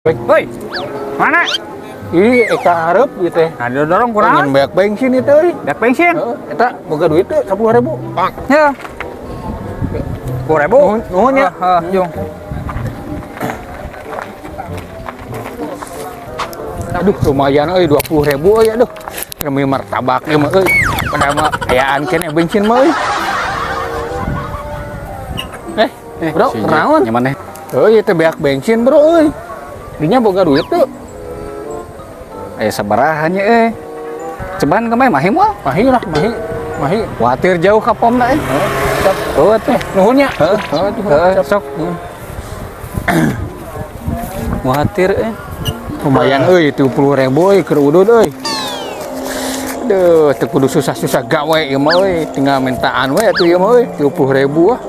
Woi, mana? Ih, eka hareup ieu teh. Nah, didorong kurang. Pengen banyak bensin itu euy. Beak bensin. Heeh, eta boga duit teh 10.000. Ya. 10.000. Nuhun, nuhun ya. Heeh, jung. Aduh, lumayan euy 20.000 euy aduh. Remi martabak ieu mah euy. Padahal mah ayaan keneh bensin mah euy. Bro, Si kunaon? Nyaman deh. Euy, ieu teh beak bensin, bro euy. Dinya boga duit tuh. Aya sabaraha nya euy. Ceban kemarin mahi moal. Mahi lah, mahi. Mahi. Kuatir jauh ka pomna euy. Sok. Heuh teh. Nuhun nya. Heeh. Heeh, tuh. Heeh, Sok. sok. Kuatir euy. Lumayan euy 70.000 euy keur udud euy. Aduh, teu kudu susah-susah gawe ieu mah euy, tinggal mintaan we atuh ieu mah euy, 70.000 ah.